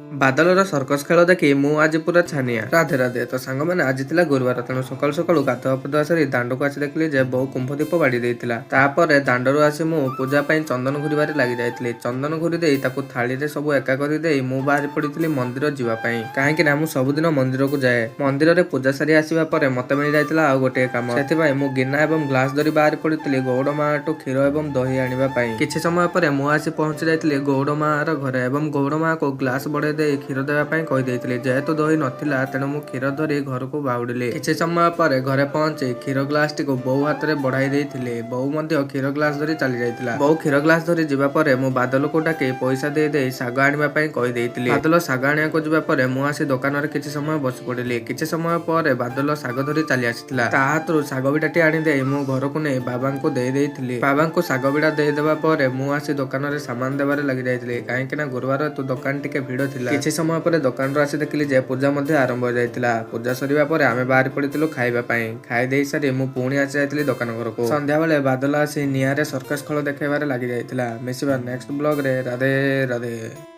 ବାଦଲର circus ଖେଳ ଦେଖି ମୁଁ ଆଜି ପୁରା ଛାନିଆ। ରାଧେ ରାଧେ। ତ ସାଙ୍ଗମାନେ, ଆଜି ଥିଲା ଗୁରୁବାର। ତେଣୁ ସକାଳୁ ସକାଳୁ ଗାଧୁଆ ପାଧୁଆ ସାରି ଦାଣ୍ଡକୁ ଆସି ଦେଖିଲି ଯେ ବୋଉ କୁମ୍ଭ ଦୀପ ବାଡ଼ି ଦେଇଥିଲା। ତାପରେ ଦାଣ୍ଡରୁ ଆସି ମୁଁ ପୂଜା ପାଇଁ ଚନ୍ଦନ ଘୁରିବାରେ ଲାଗି ଯାଇଥିଲି। ଚନ୍ଦନ ଘୁରି ଦେଇ ତାକୁ ଥାଳିରେ ସବୁ ଏକା କରିଦେଇ ମୁଁ ବାହାରି ପଡ଼ିଥିଲି ମନ୍ଦିର ଯିବା ପାଇଁ, କାହିଁକି ନା ମୁଁ ସବୁଦିନ ମନ୍ଦିରକୁ ଯାଏ। ମନ୍ଦିରରେ ପୂଜା ସାରି ଆସିବା ପରେ ମତେ ମିଳିଯାଇଥିଲା ଆଉ ଗୋଟିଏ କାମ। ସେଥିପାଇଁ ମୁଁ ଗିନା ଏବଂ ଗ୍ଲାସ ଧରି ବାହାରି ପଡ଼ିଥିଲି ଗଉଡ଼ ମାଠୁ କ୍ଷୀର ଏବଂ ଦହି ଆଣିବା ପାଇଁ। କିଛି ସମୟ ପରେ ମୁଁ ଆସି ପହଞ୍ଚି ଯାଇଥିଲି ଗଉଡ଼ ମାର ଘରେ ଏବଂ ଗଉଡ଼ ମାକୁ ଗ୍ଲାସ ବଢେଇ ଦେଇ କ୍ଷୀର ଦେବା ପାଇଁ କହିଦେଇଥିଲି। ଯେହେତୁ ଦହି ନଥିଲା, ତେଣୁ ମୁଁ କ୍ଷୀର ଧରି ଘରକୁ ବାହୁଡ଼ିଲି। କିଛି ସମୟ ପରେ ଘରେ ପହଞ୍ଚି କ୍ଷୀର ଗ୍ଲାସଟିକୁ ବୋଉ ହାତରେ ବଢାଇ ଦେଇଥିଲି। ବୋଉ ମଧ୍ୟ କ୍ଷୀର ଗ୍ଲାସ ଧରି ଚାଲି ଯାଇଥିଲା। ବୋଉ କ୍ଷୀର ଗ୍ଲାସ ଧରି ଯିବା ପରେ ମୁଁ ବାଦଲକୁ ଡାକି ପଇସା ଦେଇ ଦେଇ ଶାଗ ଆଣିବା ପାଇଁ କହିଦେଇଥିଲି। ବାଦଲ ଶାଗ ଆଣିବାକୁ ଯିବା ପରେ ମୁଁ ଆସି ଦୋକାନରେ କିଛି ସମୟ ବସି ପଡ଼ିଲି। କିଛି ସମୟ ପରେ ବାଦଲ ଶାଗ ଧରି ଚାଲି ଆସିଥିଲା। ତା ହାତରୁ ଶାଗ ବିଡ଼ାଟି ଆଣିଦେଇ ମୁଁ ଘରକୁ ନେଇ ବାବାଙ୍କୁ ଦେଇ ଦେଇଥିଲି। ବାବାଙ୍କୁ ଶାଗ ବିଡ଼ା ଦେଇଦେବା ପରେ ମୁଁ ଆସି ଦୋକାନରେ ସାମାନ ଦେବାରେ ଲାଗି ଯାଇଥିଲି, କାହିଁକି ନା ଗୁରୁବାର ହେତୁ ଦୋକାନ ଟିକେ ଭିଡ଼ ଥିଲା। କିଛି ସମୟ ପରେ ଦୋକାନରୁ ଆସି ଦେଖିଲି ଯେ ପୂଜା ମଧ୍ୟ ଆରମ୍ଭ ହୋଇଯାଇଥିଲା। ପୂଜା ସରିବା ପରେ ଆମେ ବାହାରି ପଡ଼ିଥିଲୁ ଖାଇବା ପାଇଁ। ଖାଇ ଦେଇ ସାରି ମୁଁ ପୁଣି ଆସି ଯାଇଥିଲି ଦୋକାନ ଘରକୁ। ସନ୍ଧ୍ୟାବେଳେ ବାଦଲ ଆସି ନିଆଁରେ ସର୍କସ ଖେଳ ଦେଖାଇବାରେ ଲାଗି ଯାଇଥିଲା। ମିଶିବା ନେକ୍ସଟ ବ୍ଲଗରେ। ରାଧେ ରାଧେ।